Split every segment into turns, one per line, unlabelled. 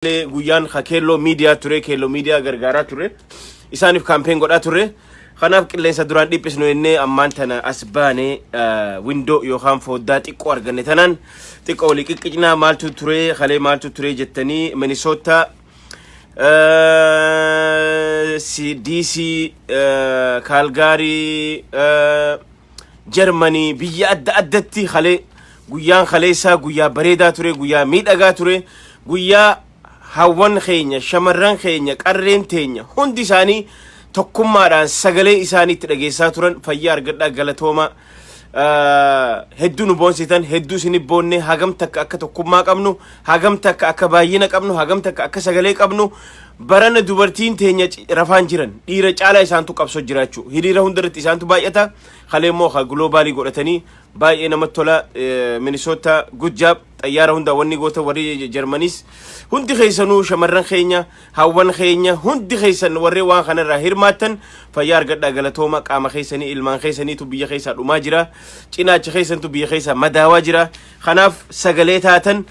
Guyyaan ka Keelloo Miidiyaa ture, Keelloo Miidiyaa gargaaraa ture, isaaniif campaign godhaa ture. Kanaaf qilleensa duraan dhiphisnu jennee ammaan tana as baane. Window yookaan foddaa xiqqoo arganne tanaan xiqqoo walii qiqqicnaa. Maaltu ture kalee, maaltu ture jettanii, Minnesota, DC, Kaalgaarii, Jarmanii, biyya adda addatti kalee, guyyaan kaleessaa guyyaa bareedaa ture, guyyaa miidhagaa ture, guyyaa hawwan keenya, shamarran keenya, qarreen teenya hundi isaanii tokkummaadhaan sagalee isaanii itti dhageessaa turan. Fayyaa argadhaa, galatooma. Hedduu nu boonsitan, hedduu isin boonne. Hagam takka akka tokkummaa qabnu, hagam takka akka baay'ina qabnu, hagam takka akka sagalee qabnu. Barana dubartiin teenya rafaan jiran, dhiira caalaa isaantu qabsoo jiraachuu, hiriira hundarratti isaantu baay'ata. Kalee immoo ka global godhatanii baay'ee namatti tola. Minnesota, good job. Xayyaara hunda wanni goota, warri Jarmanis hundi keessanuu, shamarran keenya, hawwan keenya hundi keessan, warreen waan kanarraa hirmaattan, fayyaa argadhaa, galatooma. Qaama keessanii, ilmaan keessaniitu biyya keessaa dhumaa jira, cinaacha keessantu biyya keessaa madaawaa jira. Kanaaf sagalee taatan,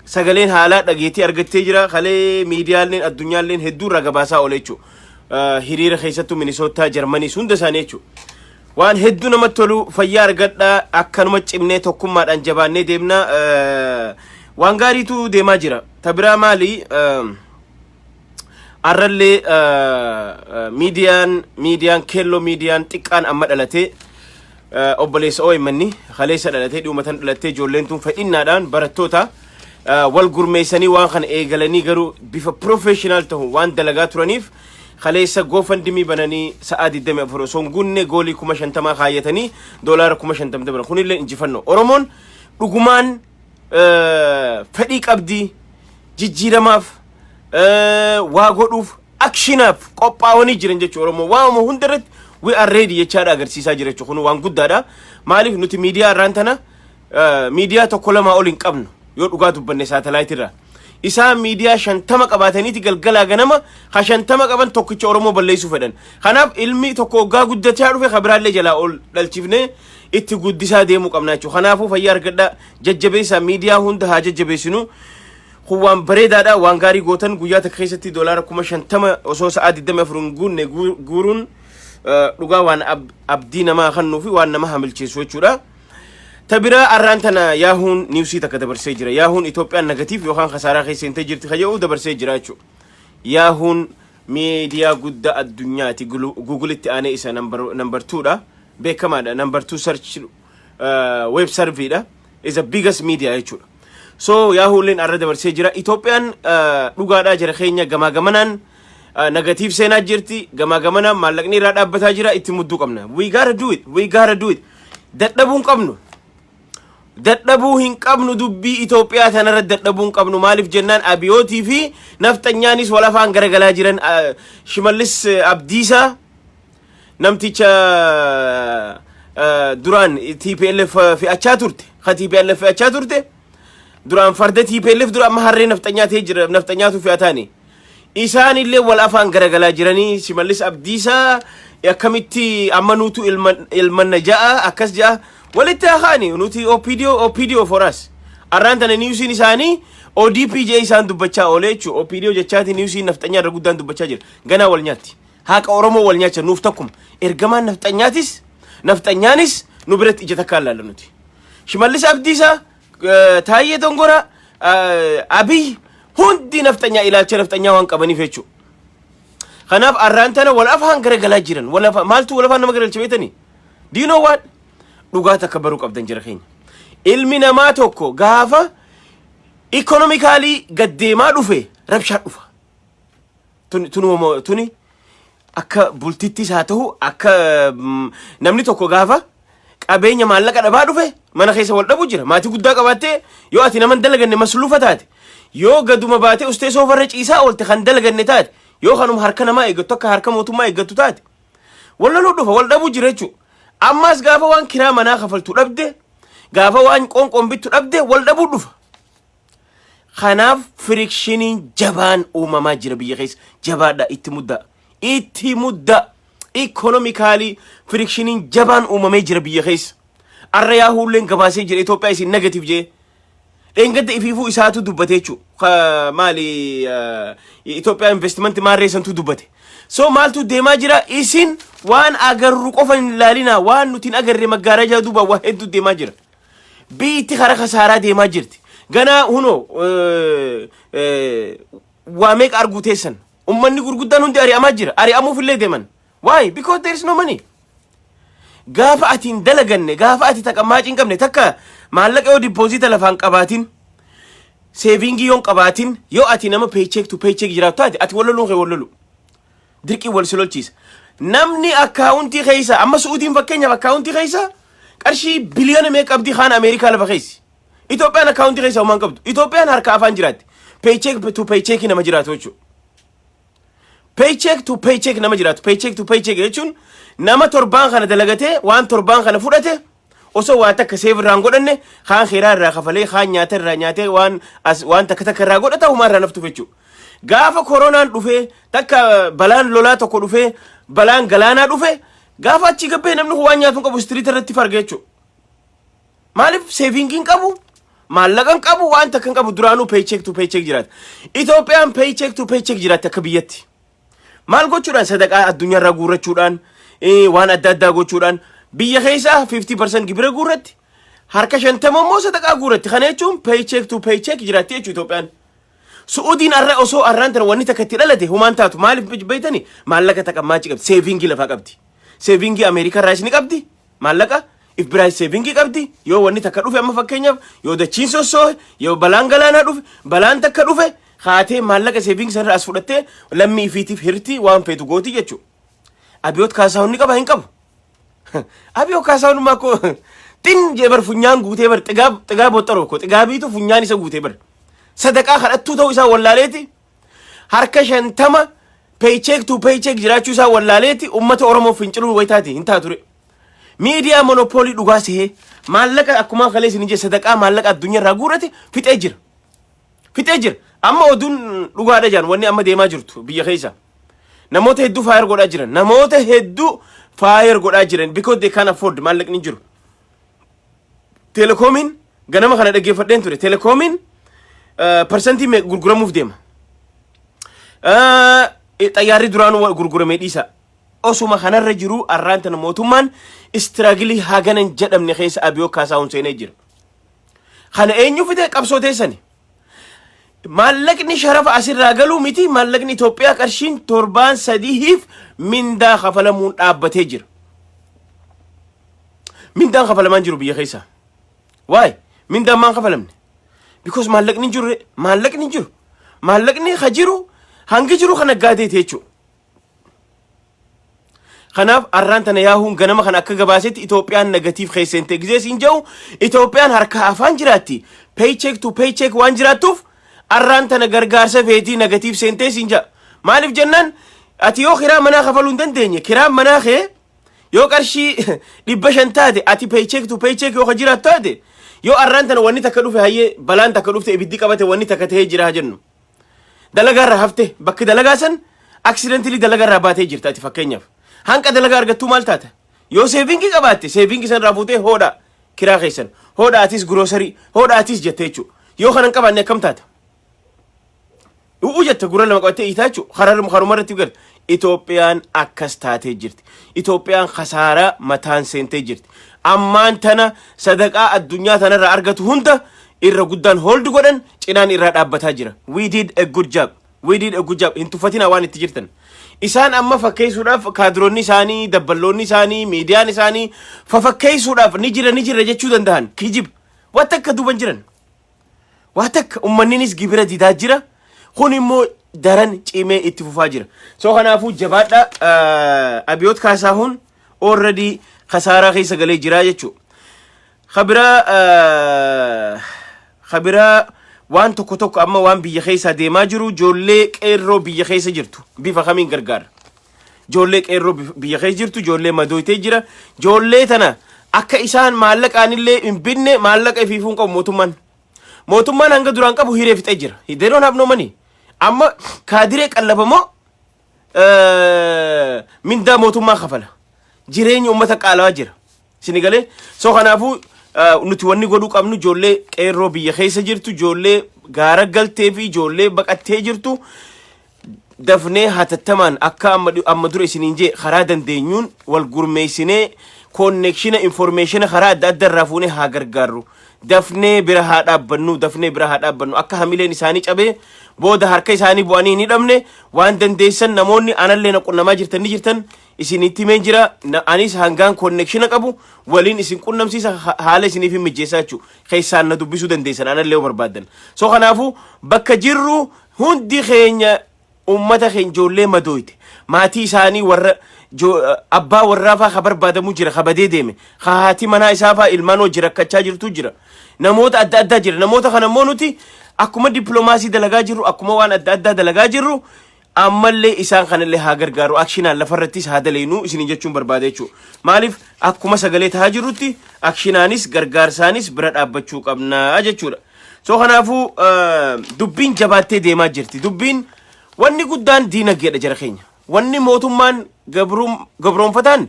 sagaleen haalaa dhageetii argattee jira. Kalee miidiyaaleen addunyaalleen hedduu irraa gabaasaa oole jechuudha, hiriira keessattuu Minisootaa, Jarmaniis, hunda isaanii jechuudha. Waan hedduu namatti tolu. Fayyaa argadhaa. Akkanuma cimnee tokkummaadhaan jabaannee deemna. Waan gaariitu deemaa jira. Ta biraa maali? Arrallee miidiyaan Keelloo Miidiyaan xiqqaan amma dhalatee, obboleessa OMN, kaleessa dhalatee, dhumatan dhalatee, ijoolleen tun fedhinnaadhaan barattoota wal gurmeessanii waan kana eegalanii, garuu bifa professional ta'u waan dalagaa turaniif, kaleessa GoFundMe bananii sa'aa 24 osoo hin guunne goal 50,000 kaayyatanii doolaara 50,000 dabalan. Kunillee injifannoo. Oromoon dhugumaan fedhii qabdii jijjiiramaaf, waa godhuuf, actionaaf qophaa'anii jiran jechuudha. Oromoo waamama hunda irratti "we are ready" jechaadha agarsiisaa jira jechuudha. Kun waan guddaadha. Maaliif nuti miidiyaa irraan tana miidiyaa tokko lamaa ol hin qabnu yoo dhugaa dubbanne satellite irraa. Isaan miidiyaa 50 qabaataniiti galgalaa ganama ha 50 qaban tokkicha Oromoo balleessuu fedhan. Kanaaf ilmi tokko waggaa guddachaa dhufe ka biraallee jalaa ol dhalchifnee itti guddisaa deemuu qabna jechuudha. Kanaafuu fayyaa argadhaa, jajjabeessaa, miidiyaa hunda haa jajjabeessinu. Kun waan bareedaadha, waan gaarii gootan. Guyyaa takka keessatti doolaara 50,000 osoo sa'aa 24 hin guunne guuruun dhugaa waan abdii namaa kennuu fi waan nama hamilcheessu jechuudha. Ta biraa, arraan tana Yahoo'n news takka dabarsee jira. Yahoo'n Itoophiyaan negative yookaan kasaaraa keessa hin jirti kayya'uu dabarsee jira jechuudha. Yahoo'n miidiyaa guddaa addunyaati. Google'itti aanee isa number twodha. Beekamaadha. Number two search web serveriidha. Is a biggest media jechuudha. So Yahoo'lleen arra dabarsee jira. Itoophiyaan dhugaadhaa jira keenya gamaa gamanaan negative seenaa jirti. Gamaa gamanaan maallaqni irraa dhaabbataa jira. Itti mudduu qabna. We gotta do it. We gotta do it. Dadhabuu hin qabnu. Dadhabuu hin qabnu. Dubbii Itoophiyaa tanarra dadhabuu hin qabnu. Maaliif jennaan, Abiyootii fi nafxanyaanis wal afaan garagalaa jiran. Shimallis Abdiisaa, namticha duraan TPLF fe'achaa turte, ka TPLF fe'achaa turte, duraan farda TPLF dura, amma harree nafxanyaa ta'ee jira, nafxanyaatu fe'ataani. Isaan illee wal afaan garagalaa jiranii. Shimallis Abdiisaa akkamitti amma nuutu ilmanna ja'a, akkas ja'a, walitti haakaani. Nuti OPDO, OPDO for us. Arraan tana newsiin isaanii ODP jee isaan dubbachaa oolee jechuudha. OPDO jechaati newsiin nafxanyaa irra guddaan dubbachaa jira. Ganaa wal nyaatti. Haqa Oromoo wal nyaacha. Nuuf takkuma. Ergamaan nafxanyaatis nafxanyaanis nu biratti ija takkaan laalla nuti. Shimallis Abdiisaa, Taayyee Dongoraa, Abiy, hundi nafxanyaa, ilaalcha nafxanyaa waan qabaniif jechuudha. Kanaaf arraan tana wal afaan garagalaa jiran. Wal afaan maaltu wal afaan nama garagalcha beektanii? Do you know what? Dhugaa takka baruu qabdan jira keenya. Ilmi namaa tokko gaafa economically gaddeemaa dhufe rabshaa dhufa. Tuni tuni akka bultittis haa ta'u, akka namni tokko gaafa qabeenya maallaqa dhabaa dhufe mana keessa wal dhabu jira. Maatii guddaa qabaattee yoo ati nama hin dalaganne, masluufa taate, yoo gaduma baatee ustee soofarra ciisaa oolte kan dalaganne taate, yoo kanuma harka namaa eeggattu, akka harka mootummaa eeggattu taate, wal loluu dhufa, wal dhabuu jira jechuudha. Ammas gaafa waan kiraa manaa kafaltu dhabde, gaafa waan qoonqoon bittu dhabde, wal dhabuu dhufa. Kanaaf frictioniin jabaan uumamaa jira biyya keessa. Jabaadha, itti muddaa. Itti muddaa. Economically frictioniin jabaan uumamee jira biyya keessa. Arra Yahoo'lleen gabaasee jira, Itoophiyaa isin negative jee. Dheengadda ifiifuu isaatu dubbate jechuudha. Maali, Itoophiyaa investimentii maarreessantu dubbate. So maaltu deemaa jira? Isin waan agarru qofa hin ilaalina, waan nuti hin agarre maggaarajaa duuba waa hedduu deemaa jira. Biyyi karaa kasaaraa deemaa jirti. Ganaa hunoo waa meeqa arguu teessan. Ummanni gurguddaan hundi ari'amaa jira. Ari'amuuf illee deeman. Why? Because there is no money. Gaafa ati hin dalaganne, gaafa ati taqammaacii hin qabne, takka maallaqa yoo deposit lafaan qabaatin, saving yoo hin qabaatin, yoo ati nama paycheck to paycheck jiraatu taate, ati walloluun kee wallolu. Dirqii wal si lolchiisa. Namni account keessa amma Su'uudiin fakkeenyaaf account keessa qarshii biliyoona meeqa qabdi, kaan Ameerikaa lafa keessi. Itoophiyaan account keessa homaan qabdu. Itoophiyaan harka afaan jiraatti. Paycheck to paycheck nama jiraatu jechuudha. Paycheck to paycheck nama jiraatu. Paycheck to paycheck jechuun nama torbaan kana dalagatee waan torbaan kana fudhate osoo waa takka save irraa hin godhanne, kaan kiraa irraa kafalee, kaan nyaata irraa nyaatee, waan as waan takka takka irraa godhata, humaa irraa naftuuf jechuudha. Gaafa koronaan dhufee, takka balaan lolaa tokko dhufee, balaan galaanaa dhufe, gaafa achi gabbee namni kun waan nyaatu hin qabu, street irratti farga jechuudha. Maaliif? Saving hin qabu, maallaqa hin qabu, waan takka hin qabu, duraanuu paycheck to paycheck jiraata. Itoophiyaan paycheck to paycheck jiraatti akka biyyatti. Maal gochuudhaan? Sadaqaa addunyaarraa guurrachuudhaan, waan adda addaa gochuudhaan. Biyya keessaa 50% gibira guurratti, harka 50 immoo sadaqaa guurratti. Kana jechuun paycheck to paycheck jiraatti jechuudha Itoophiyaan. Su'uudiin arra osoo arraan tana wanni takka itti dhalate humaan taatu. Maaliif beeytani? Maallaqa taqammaachi qabdi, saving lafaa qabdi. Saving Ameerikaa irraas ni qabdi, maallaqa if biraas saving qabdi. Yoo wanni takka dhufe, amma fakkeenyaaf yoo dachiin sossoohe, yoo balaan galaanaa dhufe, balaan takka dhufe, haatee maallaqa saving sanarraa as fudhattee lammii ifiitiif hirtii, waan feetu gooti jechuudha. Abiyoot Kaasaahun ni qaba? Hin qabu. Abiyoot Kaasaahun maa koo xin jee bar, funyaan guutee bar, xigaab xigaab boxxaroo ko xigaabiitu funyaan isa guutee bar. Sadaqaa kadhattuu ta'uu isaa wallaaleeti, harka 50 paycheck to paycheck jiraachuu isaa wallaaleeti, ummata Oromoo finciluun wayitaati hin taatu ture. Miidiyaa monopoly dhugaa sihee maallaqa akkuma kalee isin jee sadaqaa maallaqa addunyaa irraa guurate fixee jira. Fixee jira. Amma oduun dhugaadha jaan wanni amma deemaa jirtu biyya keessa. Namoota hedduu fire godhaa jiran. Namoota hedduu fire godhaa jiran because they can afford, maallaqni hin jiru. Teelekoomiin ganama kana dhaggeeffadheen ture. Teelekoomiin percent gurguramuuf deema. Xayyaarri duraanuu gurguramee dhiisa. Osuma kanarra jiru arraan tana mootummaan struggle haganan jedhamne keessa Abiyoo Kaasaahun seenee jira. Kana eenyu fide? Qabsoo teessani. Maallaqni sharafa asirraa galuu miti, maallaqni Itoophiyaa qarshiin torbaan 3f mindaa kafalamuun dhaabbatee jira. Mindaan kafalamaan jiru biyya keessa. Waay, mindaan maan kafalamne? Because maallaqni hin jiru, maallaqni hin jiru. Maallaqni ka jiru hangi jiru kana gaadeeti jechuudha. Kanaaf arraan tana yaahuun ganama kana akka gabaasetti Itoophiyaan negative keesseente gizee siin jedhu, Itoophiyaan harka afaan jiraatti. Paycheck to paycheck waan jiraattuuf arraan tana gargaarsa feetii, negative seentee siin jedha. Maaliif jennaan, ati yoo kiraa manaa kafaluu hin dandeenye, kiraan manaa kee yoo qarshii 500 taate, ati paycheck to paycheck yoo ka jiraattu taate, yoo arraan tana wanni takka dhufe, hayyee balaan takka dhufte, ibiddi qabate, wanni takka tahee jira jennu. Dalagaa irraa hafte, bakki dalagaa san accidentally dalagaa irraa baatee jirta ati fakkeenyaaf. Hanqa dalagaa argattuu maal taata? Yoo saving qabaatte, saving san irraa fuutee hoodha kiraa keessan, hoodha atis grocery, hoodha atis jette jechuudha. Yoo kana hin qabaanne akkam taata? U'uu jette, gurra lama qabattee hiitaa jechuudha. Haruma irratti gala. Itoophiyaan akkas taatee jirti. Itoophiyaan kasaaraa mataan seentee jirti. Ammaan tana sadaqaa addunyaa tanarraa argatu hunda irra guddaan hold godhan, cinaan irraa dhaabbataa jira. We did a good job. We did a good job. Hin tuffatinaa waan itti jirtan. Isaan amma fakkeessuudhaaf kaadiroonni isaanii, dabballoonni isaanii, miidiyaan isaanii fafakkeessuudhaaf ni jira ni jira jechuu danda'an. Kijib. Waan takka duuban jiran. Waa takka uummanninis gibira didaa jira. Kun immoo daran cimee itti fufaa jira. So kanaafuu jabaadha, Abiyoot Kaasaahun already kasaaraa keessa galee jira jechuudha. Kabiraa waan tokko tokko amma waan biyya keessa deemaa jiru, ijoollee qeerroo biyya keessa jirtu bifa kamiin gargaara? Ijoollee qeerroo biyya keessa jirtu, ijoollee madooytee jira. Ijoollee tana akka isaan maallaqaanillee hin binne, maallaqa ifiifuu hin qabu mootummaan. Mootummaan hanga duraan qabu hiree fixee jira. They don't have no money. Amma kaadiree qallabamoo mindaa mootummaa kafala. Jireenya uummata qaalawaa jira. Sini galee, so kanaafuu Nuti wanni godhuu qabnu, ijoollee qeerroo biyya keessa jirtu, ijoollee gaara galtee fi ijoollee baqattee jirtu, dafnee hatattamaan akka amma dura isiniin jee karaa dandeenyuun wal gurmeessinee, connection, information karaa adda adda irraa fuunee haa gargaarru. Dafnee bira haa dhaabbannu, dafnee bira haa dhaabbannu. Akka hamileen isaanii cabee booda harka isaanii bu'anii hin hidhamne, waan dandeessan namoonni anallee na qunnamaa jirtan ni jirtan, isinitti himeen jira. Anis hangaan connection qabu waliin isin qunnamsiisa, haala isiniif hin mijeessaa jechuudha. Keessaan na dubbisuu dandeessan anallee yoo barbaaddan. So kanaafuu bakka jirru hundi keenya ummata keenya, ijoollee madooyte, maatii isaanii, warra abbaa warraa faa ka barbaadamu jira, ka badee deeme, ka haati manaa isaa faa ilmaan hojii rakkachaa jirtu jira, namoota adda addaa jira. Namoota kana immoo nuti akkuma dippiloomaasii dalagaa jirru, akkuma waan adda addaa dalagaa jirru, ammallee isaan kanallee haa gargaaru, actionaan lafarrattis haa daleenu isiniin jechuun barbaade jechuudha. Maaliif, akkuma sagalee tahaa jirrutti actionaanis gargaarsaanis bira dhaabbachuu qabnaa jechuudha. So kanaafuu dubbiin jabaattee deemaa jirti. Dubbiin wanni guddaan diinagdeedha, jara keenya. Wanni mootummaan gabroonfataan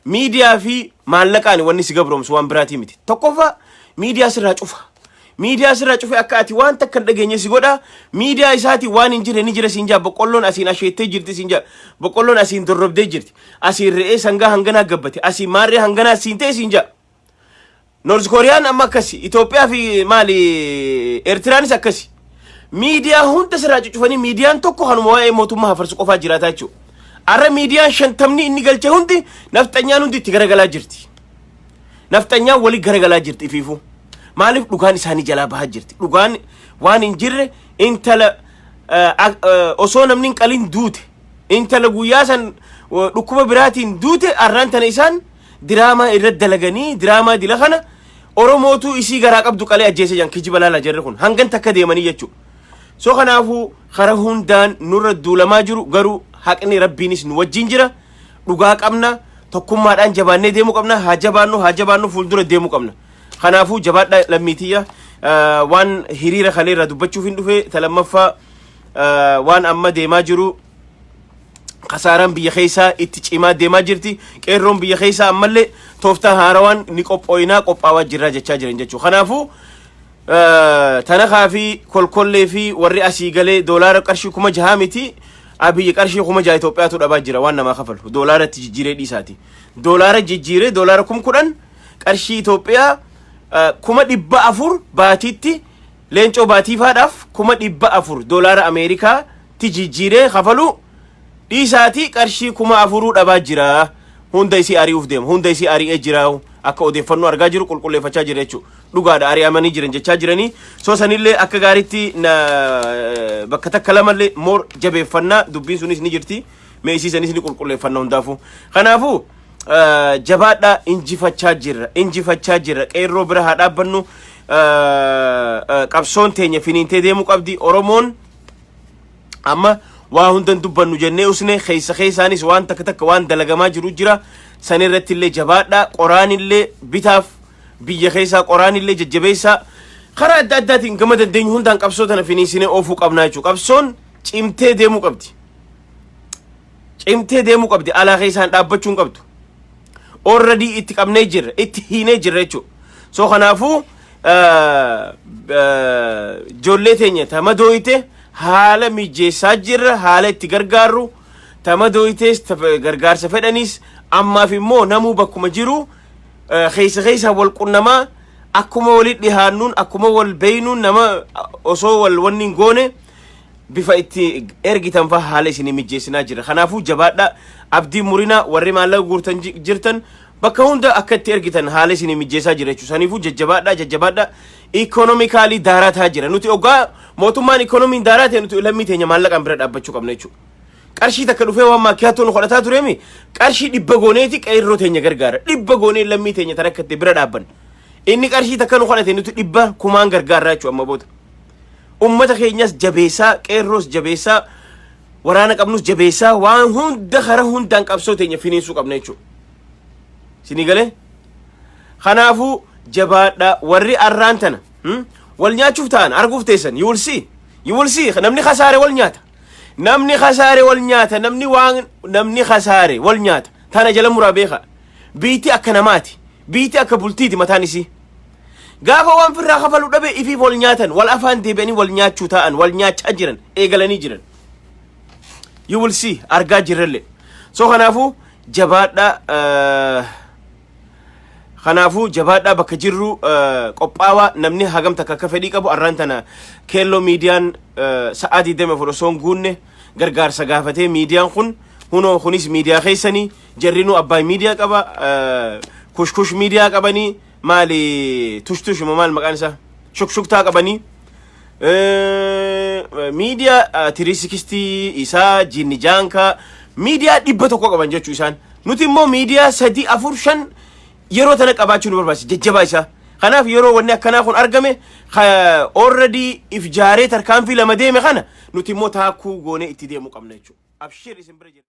miidiyaa fi maallaqaan wanni si gabroomsu waan biraatii miti. Tokkoffaa, miidiyaa sirraa cufa. Miidiyaa sirraa cufe, akka ati waan takka hin dhageenye si godha. Miidiyaa isaatii waan hin jirre ni jira siin jaa. Boqqolloon asiin asheettee jirti siin jaa. Boqqolloon asiin dorrobdee jirti. Asiin re'ee sangaa hanganaa gabbate. Asiin maarree hanganaa siin ta'e siin jaa. North Kooriyaan amma akkasi. Itoophiyaa fi maali, Eertiraanis akkasi. Miidiyaa hunda sirraa cuccufanii miidiyaan tokko kanuma waa'ee mootummaa hafarsu qofaa jiraataa jechuudha. Arra miidiyaan 50ni inni galche hundi, nafxanyaan hundi itti garagalaa jirti. Nafxanyaan walii garagalaa jirti ifiifuu. Maaliif? Dhugaan isaanii jalaa bahaa jirti. Dhugaan waan hin jirre, intala osoo namni hin qalin duute, intala guyyaa san dhukkuba biraatiin duute, arraan tana isaan diraamaa irratti dalaganii, diraamaa dila kana Oromootu isii garaa qabdu qalee ajjeese jan. Kijiba laala, jarri kun hangan takka deemanii jechuudha. So kanaafuu kara hundaan nurra duulamaa jiru, garuu haqni Rabbiinis nu wajjin jira. Dhugaa qabna, tokkummaadhaan jabaannee deemuu qabna. Haa jabaannu, haa jabaannu, fuuldura deemuu qabna. Kanaafuu jabaadhaa lammiitiyya. Waan hiriira kalee irraa dubbachuuf hin dhufe. Talammaffaa, waan amma deemaa jiru, kasaaraan biyya keessaa itti cimaa deemaa jirti. Qeerroon biyya keessaa ammallee tooftaa haarawaan ni qophooyinaa, qophaawaa jirraa jechaa jiran jechuudha. Kanaafuu tanakaa fi kolkollee fi warri asii galee doolaara qarshii 6,000 miti. Abiyyi qarshii 6,000 Itoophiyaatu dhabaa jira waan namaa kafalu. Doolaaratti jijjiiree dhiisaati. Doolaara jijjiiree doolaara 10,000, qarshii Itoophiyaa 400,000 baatiitti, leencoo baatiifaadhaaf 400,000 doolaara Ameerikaatti jijjiiree kafalu dhiisaatii qarshii 4,000 dhabaa jira. Hunda isii ari'uuf deema. Hunda isii ari'ee jira. Akka odeeffannoo argaa jiru, qulqulleeffachaa jira jechuudha. Dhugaadha, ari'amanii jiran jechaa jiranii. So sanillee akka gaariitti na bakka takka lamallee moor jabeeffannaa, dubbiin sunis ni jirti. Mee isii sanis ni qulqulleeffanna hundaafuu. Kanaafuu jabaadhaa, injifachaa jirra. Injifachaa jirra. Qeerroo bira haa dhaabbannu. Qabsoon teenya finiintee deemuu qabdi. Oromoon amma waa hundan dubbannu jennee usne, keessa keessaanis waan takka takka waan dalagamaa jiru jira. San irratti illee jabaadhaa. Qoraan illee bitaaf, biyya keessaa qoraan illee jajjabeessaa. Karaa adda addaatiin gama dandeenyu hundaan qabsoo tana finiisinee oofuu qabnaa jechuudha. Qabsoon cimtee deemuu qabdi, cimtee deemuu qabdi. Alaa keessaan dhaabbachuu hin qabdu. Already itti qabnee jirra, itti hiinee jirra jechuudha. So kanaafuu ijoollee teenya tama dooyite haala mijeessaa jirra, haala itti gargaarru, tama dooyitees gargaarsa fedhanis. Ammaaf immoo namuu bakkuma jiru keessa keessa wal qunnamaa, akkuma walit dhihaannuun, akkuma wal beeynuun, nama osoo wal wanni hin goone bifa itti ergitan fa haala isinii mijeessinaa jira. Kanaafuu jabaadha, abdii murinaa. Warri maallaqa guurtan jirtan bakka hunda akka itti ergitan haala isinii mijeessaa jira jechuudha. Saniifuu jajjabaadha, jajjabaadha. Economically daaraa tahaa jira. Nuti oggaa mootummaan ikoonomiin daaraa ta'e, nuti lammii teenya maallaqaan bira dhaabbachuu qabna jechuudha. Qarshii takka dhufee waan maakkiyaatoo nu kadhataa tureemi, qarshii 100 gooneeti qeerroo teenya gargaara. 100 goonee lammii teenya tarakkatte bira dhaabbanna. Inni qarshii takka nu kadhate, nuti dhibba kumaan gargaarraa jechuudha amma booda. Ummata keenyas jabeessaa, qeerroos jabeessaa, waraana qabnus jabeessaa, waan hunda kara hundaan qabsoo teenya finiinsuu qabna jechuudha. Isinii galee? Kanaafuu jabaadha. Warri arraan tana wal nyaachuuf ta'an arguuf teessan. You will see, you will see. Namni kasaare wal nyaata, namni kasaare wal nyaata, namni waan namni kasaare wal nyaata. Tana jala muraa beeka. Biitti akka namaati, biitti akka bultiiti mataan isii. Gaafa waan firraa kafalu dhabe ifiif wal nyaatan, wal afaan deebi'anii wal nyaachuu ta'an, wal nyaachaa jiran, eegalanii jiran. You will see, argaa jirrellee. So kanaafuu jabaadhaa. Kanaafuu jabaadhaa, bakka jirru qophaawaa. Namni hagam takka akka fedhii qabu arraan tana Keelloo Miidiyaan sa'aa 24 osoo hin guunne gargaarsa gaafatee. Miidiyaan kun hunoo, kunis miidiyaa keessanii. Jarrinuu Abbaay Miidiyaa qaba, Kushkush Miidiyaa qabanii, maali, Tushtush maal maqaan isaa, Shukshuktaa qabanii, miidiyaa 360 isaa, Jinni Jaankaa, miidiyaa 100 qaban jechuu isaan. Nuti immoo miidiyaa sadi, afur, shan yeroo tana qabaachuu nu barbaachisa jajjabaa isaa. Kanaaf yeroo wanni akkanaa kun argame, already if jaaree tarkaanfii lama deeme kana nuti immoo taakkuu goonee itti deemuu qabna jechuudha. Abshir, isin bira jira.